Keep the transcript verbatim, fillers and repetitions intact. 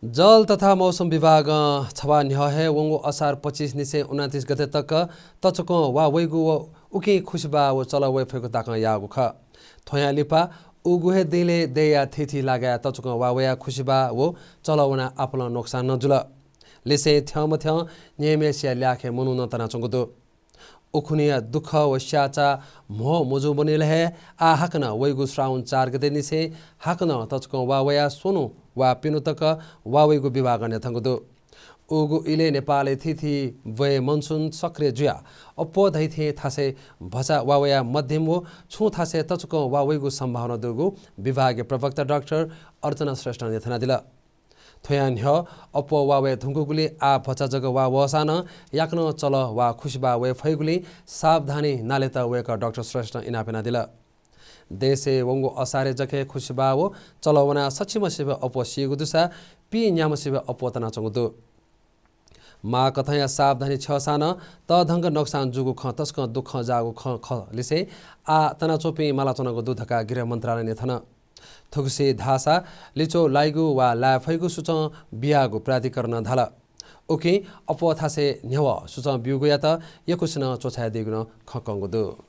जल तथा मौसम विभागं छवाः न्ह्यः हे वंगु असार पच्चिस निसें उनान्तिस गते तक तचुकं वा वइगु व उकिं खुसिबाः व चलः वये फइगु दाखं याःगु खः। थ्वयां लिपा उगु हे दिंलय् देय्‌या थीथी लागाय् तचुकं वा वयाः खुसिबाः व चलः वनाः आपालं नोक्सान नं जुल। लिसें थ्यंमथ्यं न्यय्‌म्हय्‌सिया ल्याखय् मनू नं तनाच्वंगु दु। उखुन्हुया दुःख व स्याःचाः म्हो मजूबनिल हे आः हाकनं वइगु श्रावण चार गते निसें हाकनं तचुकं वा वयाः स्वन्हु वा प्यन्हु तक वा वइगु विभागं न्ह्यथंगु दु। उगु इलय् नेपालय् थीथी ब्वय् मनसुन सक्रिय जुयाः अप्वः धइथें थासय् भचा वा वयाः मध्यम व छुं थासय् तचुकं वा वइगु सम्भावना दुगु विभागीय प्रवक्ता डाक्टर अर्चना श्रेष्ठं न्ह्यथनादिल। थ्वयां न्ह्यः अप्वः वा वये धुंकूगुलिं आः भचा जक वा वःसां नं याकनं चलः वा खुसिबाः वये फइगुलिं सावधानी नालेत वय्‌कः डाक्टर श्रेष्ठं इनाप यानादिल। देशय् वंगु असारय् जक हे खुसिबाः व चलः वनाः सछिम्हसिबय् अप्वः सीगु दुसा पीन्याम्हसिबय् अप्वः तनाच्वंगु दु। माःकथंया सावधानी छ्यःसां नं तःधंक नोक्सान जूगु खँ तसकं दुःखं जाःगु खँ खः लिसें आः तनाच्वंपिं मालाच्वनागु दु धकाः गृह मन्त्रालयं न्ह्यथन। थुगुसी धाःसा लिच्वः लाइगु वा लाये फइगु सुचं बियागु प्राधिकरणं धाल। उकिं अप्वः थासय् न्ह्यवः सुचं ब्यूगुयात यक्वसिनं च्वछाय् दइगु नं खँ कंगु दु।